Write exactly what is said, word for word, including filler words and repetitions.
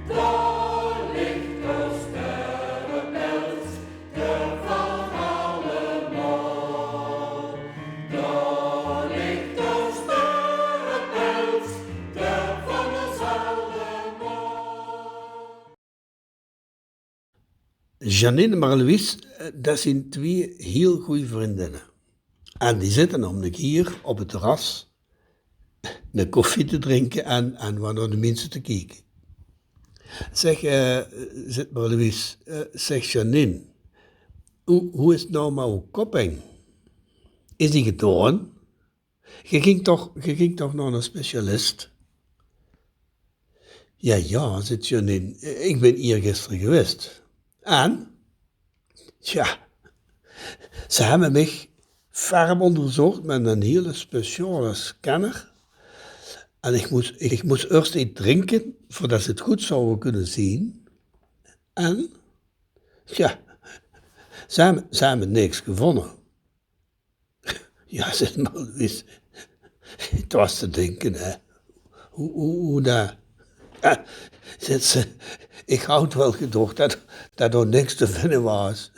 Dao ligt de sterrepels, de van allemaol. Dao ligt de sterrepels, de van ós allemaol. Janine en Marloes, eh, dat zien twieë hiel gooj vrundinne. En die zitte naomelik hie op 't terras 'n koffie te drinke en, en wat nao de minse te kieke. Zeg, eh, zit Marloes, eh, zeg Janine, hoe, hoe is 't noe mit ow koppeng? Is die gedaon? Ge ging toch, ge ging toch nao 'ne specialist? Jao, jao, zit Janine, ik bin iergister gewaes. En? Tja, ze hebbe mich ferm ónderzoch mit 'ne hiele speciale scanner. En ik mós, ik mós ierst get drinke, veurdat ze 't good zouwe kinne zeen. En? Tja, ze hebbe, ze hebbe niks gevónje. Jao, zit Marloes, 't waas te dinke, hè. Hoe, hoe, hoe dat? Jao, zit ze, ik haw 't waal gedoch dat, dat dao niks te vinje waas.